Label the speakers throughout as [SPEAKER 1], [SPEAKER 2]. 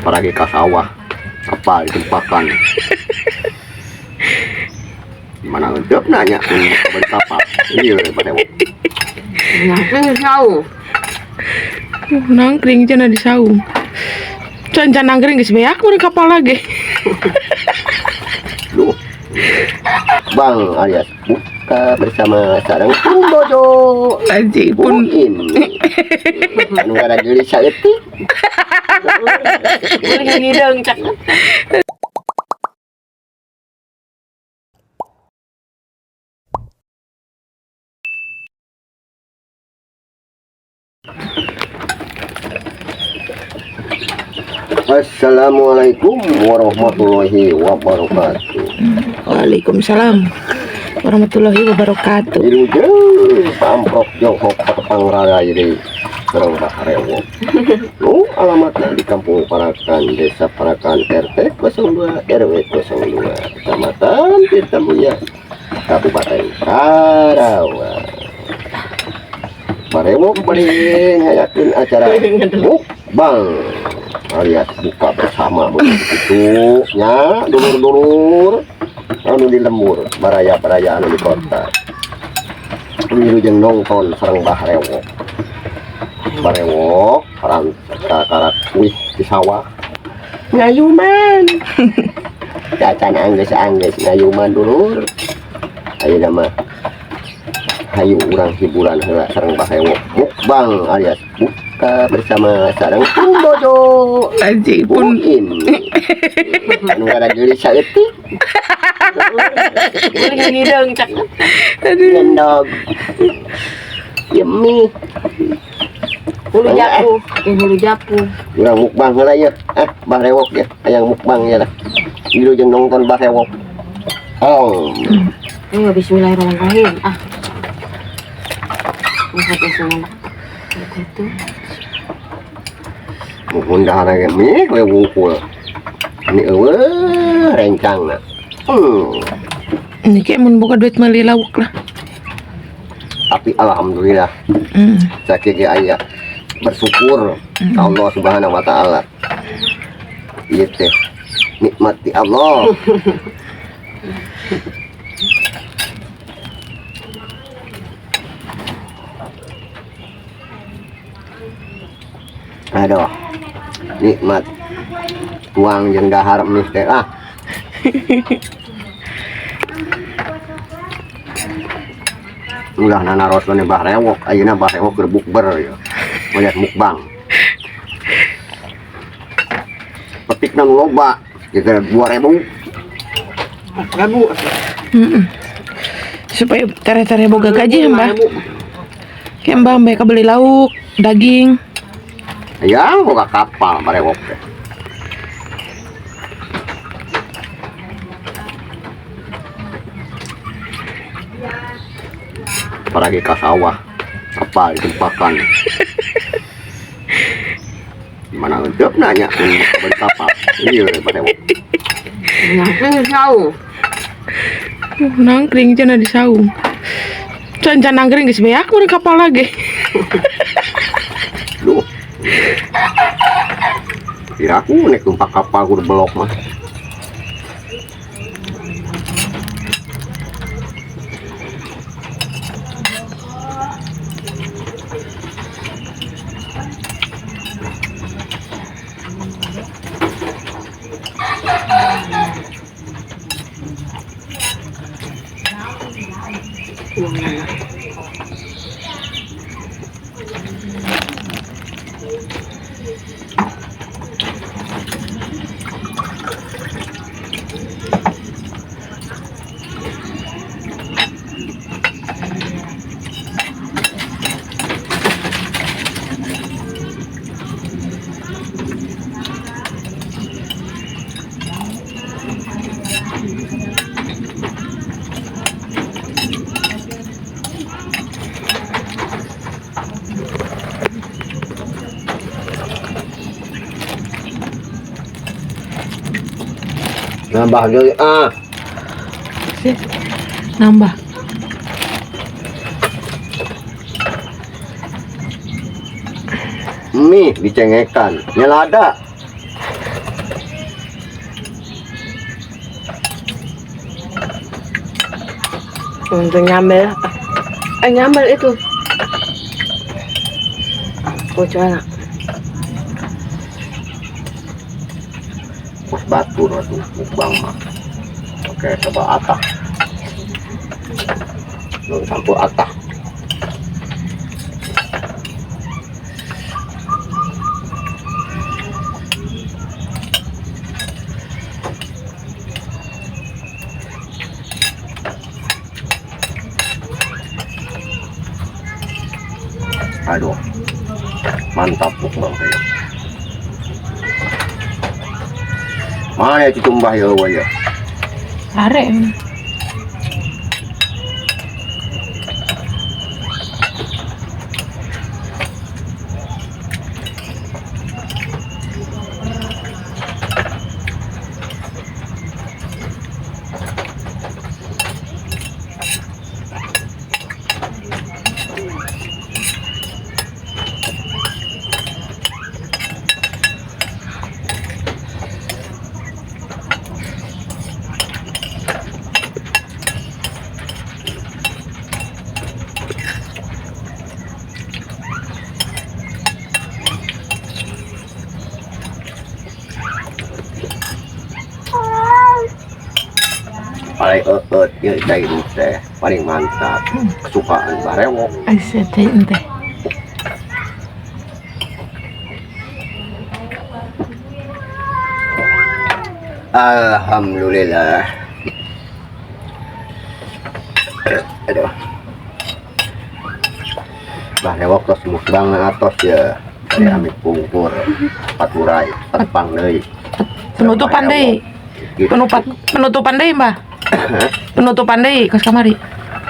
[SPEAKER 1] Apalagi ka sawah, kapal ditumpakan. Mana ngedep nanya beli kapal. Iya, pada
[SPEAKER 2] Nangkring saung.
[SPEAKER 3] Nangkring cenah di saung. Can can nangkring geus beak mun kapal lagi.
[SPEAKER 1] Duh. Bang alias buka bersama sarang pun bojo.
[SPEAKER 3] Anjing pun
[SPEAKER 1] Buin. Anu kada gelis saeutik.
[SPEAKER 2] Uling hideung cak.
[SPEAKER 1] Assalamualaikum warahmatullahi wabarakatuh.
[SPEAKER 3] Waalaikumsalam warahmatullahi wabarakatuh.
[SPEAKER 1] Wilujeng pamprok johok patepang rara jadi sareng Rewok. Nu alamatnya di Kampung Parakan, Desa Parakan, RT 02 RW 02, Kecamatan Tirtamulya, Kabupaten Karawang. Barewok bari ngayakeun acara mukbang alias buka bersama begitu nya dulur-dulur anu di lembur, baraya-baraya anu di kota. Wilujeng nongton sareng Bah Rewok. Barewok karan karak wih di sawah ngayuman. Cacan anggeus-anggeus ngayuman dulur. Ayeuna mah hayu urang hiburan heula sareng Bah Rewok mukbang alias buka bersama sareng pun bojo.
[SPEAKER 3] Anjing pun
[SPEAKER 1] Buin. Anu kada gelis saeutik.
[SPEAKER 2] Uling hideung cak.
[SPEAKER 3] Aduh.
[SPEAKER 1] Ngendog. Yemi.
[SPEAKER 2] Hulu japu, hulu japu.
[SPEAKER 1] Urang mukbang heula ye. Ah, Bah Rewok ya. Hayang mukbang ya lah. Wilujeng nongton Bah Rewok. Oh.
[SPEAKER 2] Ayo bismillahirrahmanirrahim. Ah. Itu.
[SPEAKER 1] Muhun dahar ge mie we wungkul. Ini eueuh rencangna.
[SPEAKER 3] Ini kayak mun boga duit meuli lauk lah.
[SPEAKER 1] Tapi alhamdulillah sakieu ge aya bersyukur ka Allah Subhanahu wa taala. Ieu teh nikmat di Allah. Aduh, nikmat tuang jeung dahar mie teh ah. Ulah nanaros mane Bah Rewok, ayeuna Bah Rewok keur bukber ya. Melihat mukbang. Petikna nu loba, kira 2000.
[SPEAKER 2] 4000.
[SPEAKER 3] Supaya tere-tere boga gaji ya, Mbah. Kayak Mbah mereka beli lauk, daging.
[SPEAKER 1] Ya, boga kapal Bah Rewok teh. Apalagi ka sawah, kapal ditumpakan. Mana ngedep nanya beli kapal. Iya, Bah Rewok.
[SPEAKER 2] Nangkring saung.
[SPEAKER 3] Nangkring cenah di saung. Can can nangkring geus beak mun kapal lagi.
[SPEAKER 1] Duh. Kira aku naik numpak kapal kudu belok mah. Nambah deui ah.
[SPEAKER 3] Sih. Nambah.
[SPEAKER 1] Mie dicengekan, nyelada.
[SPEAKER 2] Untuk nyambel. Eh, nyambel itu. Oh, enak.
[SPEAKER 1] Kos batur atuh mukbang mah. Oke, coba atah. Belum campur atah. Aduh, mantap mukbang saya. Mana itu tumbah ya, ya?
[SPEAKER 3] Are.
[SPEAKER 1] Paling eut ya cai teh paling mantap kesukaan barewok.
[SPEAKER 3] Aisyah teh ente.
[SPEAKER 1] Alhamdulillah. Aduh. Barewok tos mukbang atos ya. Dari amit pungkur, paturai, patpang deui.
[SPEAKER 3] Penutupan deui. Penutupan deui, Mbah. Penutupan deui kos kamari.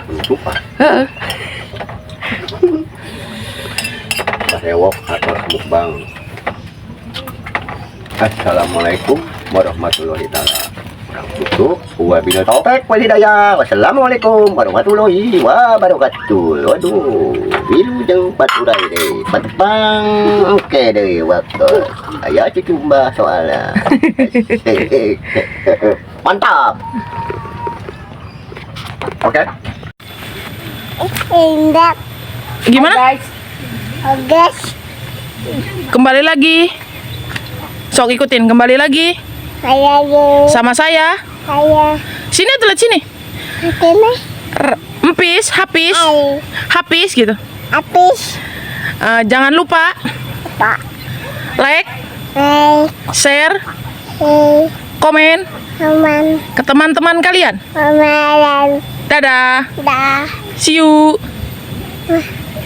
[SPEAKER 1] Penutupan.
[SPEAKER 3] Heeh.
[SPEAKER 1] Barewok atos mukbang. Assalamualaikum warahmatullahi taala. Urang tutup. Wabillahi taufik wal hidayah. Wassalamualaikum warahmatullahi wabarakatuh. Waduh, wilujeng paturai deh. Patpang oke deh waktu. Aya cucumba soalnya. Mantap. Oke.
[SPEAKER 4] Indah,
[SPEAKER 3] Gimana?
[SPEAKER 2] Guys,
[SPEAKER 4] guys,
[SPEAKER 3] Kembali lagi. Sok ikutin, kembali lagi
[SPEAKER 4] saya
[SPEAKER 3] sama saya.
[SPEAKER 4] saya
[SPEAKER 3] Sini tuh lihat sini.
[SPEAKER 4] ini
[SPEAKER 3] Empis, hapis,
[SPEAKER 4] ai
[SPEAKER 3] hapis gitu.
[SPEAKER 4] habis
[SPEAKER 3] Eh, jangan lupa
[SPEAKER 4] pak
[SPEAKER 3] like,
[SPEAKER 4] like
[SPEAKER 3] share,
[SPEAKER 4] eh
[SPEAKER 3] komen
[SPEAKER 4] teman
[SPEAKER 3] ke teman-teman kalian.
[SPEAKER 4] kemarin
[SPEAKER 3] Dadah.
[SPEAKER 4] dah
[SPEAKER 3] See you.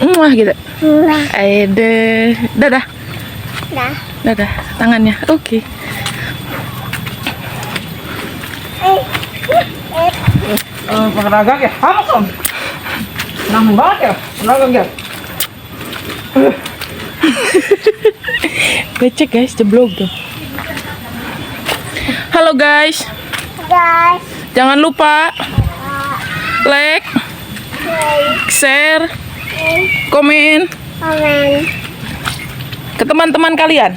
[SPEAKER 3] Muah gitu.
[SPEAKER 4] dah
[SPEAKER 3] Ede. Dadah.
[SPEAKER 4] dah
[SPEAKER 3] Dadah tangannya. Oke.
[SPEAKER 2] Pedagang ya, hamak om. Nang banget ya, pedagang ya.
[SPEAKER 3] Becek guys, jeblok tuh. Halo guys,
[SPEAKER 4] guys
[SPEAKER 3] jangan lupa like, share, komen
[SPEAKER 4] komen
[SPEAKER 3] ke teman-teman kalian.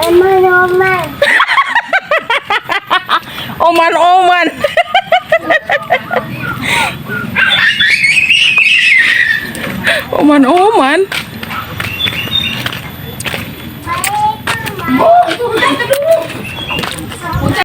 [SPEAKER 4] oman oman
[SPEAKER 3] Oman oman. Oman oman.